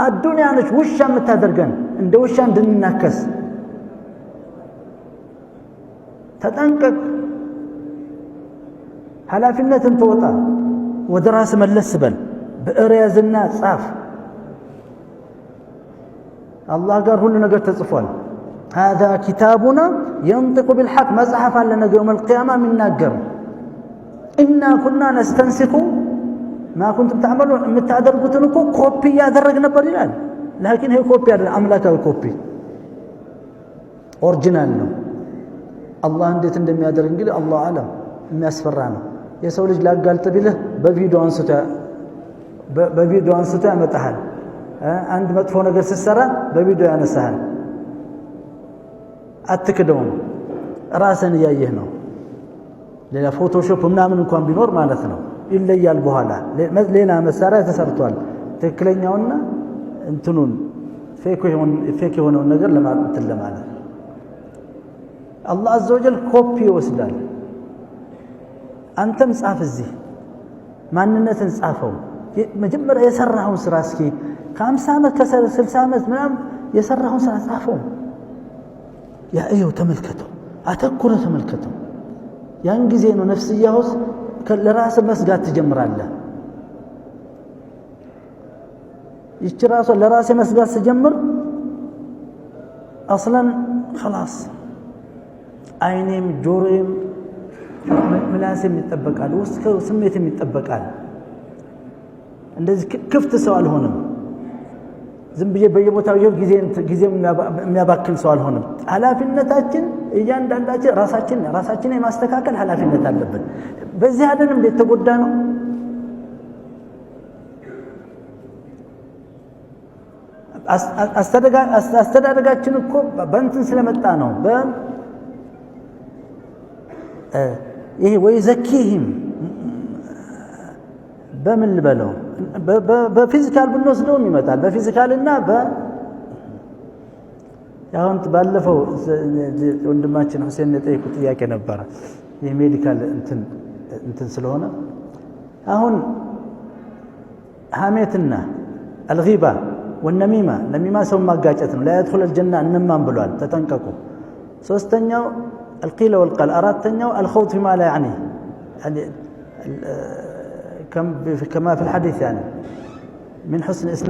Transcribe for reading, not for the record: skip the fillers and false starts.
አዱንያ ነች ውሻ የምታደርገን፣ እንደ ውሻ እንድንናከስ። ተጠንቀቅ፣ ኃላፊነትን ተወጣ፣ ወደ ራስ መለስ በል፣ ብዕር ያዝና ጻፍ። አላህ ጋር ሁሉ ነገር ተጽፏል። هذا كتابنا ينطق بالحق መጽሐፍ አለ ነገ يوم القيامة የሚናገር። إنا كنا نستنسخ ما كنتم تعملون የምታደርጉትን እኮ ኮፒ እያደረግ ነበር ይላል። لكن ይሄ ኮፒ አይደለም፣ አምላካዊ copy original ነው። አላህ እንዴት እንደሚያደርግ እንግዲህ الله أعلم። የሚያስፈራ ነው። የሰው ልጅ ላጋልጥ ቢልህ በቪዲዮ አንስቶ ያመጣሃል። አንድ መጥፎ ነገር ስትሰራ በቪዲዮ ያነሳሃል። አትክደውም፣ ራስን እያየህ ነው። ሌላ Photoshop ምናምን እንኳን ቢኖር ማለት ነው ይለያል። በኋላ ሌላ መሳሪያ ተሰርቷል። ትክክለኛውና እንትኑን fake የሆነውን ነገር እንትን ለማለት አላህ عز وجل ኮፒ ይወስዳል። አንተም ጻፍ፣ እዚህ ማንነትን ጻፈው። መጀመሪያ የሰራኸውን ስራ እስኪ ከ50 ዓመት ከ60 ዓመት ምናምን የሰራኸውን ስራ ጻፈው። ያ እየው፣ ተመልከተው፣ አተኩረ ተመልከተው። ያን ጊዜ ነው ነፍስያ ውስጥ ለራስ መስጋት ትጀምራለህ። ይቺ ራሷ ለራሴ መስጋት ስጀምር أصلا خلاص አይኔም ጆሮዬም ምላሴም ይጠበቃል፣ ውስጥ ስሜትም ይጠበቃል። እንደዚህ ክፍት ሰው አልሆንም። ዝም ብዬ በየቦታው ይኸው ጊዜ የሚያባክን ሰው አልሆንም። ኃላፊነታችን እያንዳንዳችን ራሳችን ራሳችን የማስተካከል ኃላፊነት አለብን። በዚህ አይደለም የተጎዳ ነው። አስተዳደጋችን እኮ በእንትን ስለመጣ ነው። ይሄ ويزكيهم በምን ልበለው፣ በ physical ብንወስደውም ይመጣል። በ physical እና አሁን ባለፈው ወንድማችን ሁሴን የጠየቁት ጥያቄ ነበረ። የ medical እንትን ስለሆነ አሁን ሐሜትና الغيبة والنميمة፣ نميمة ሰው ማጋጨት ነው። لا يدخل الجنة النمام ብሏል። ተጠንቀቁ። ሶስተኛው القيل والقال፣ አራተኛው الخوض فيما لا يعني كما في الحديث يعني من حسن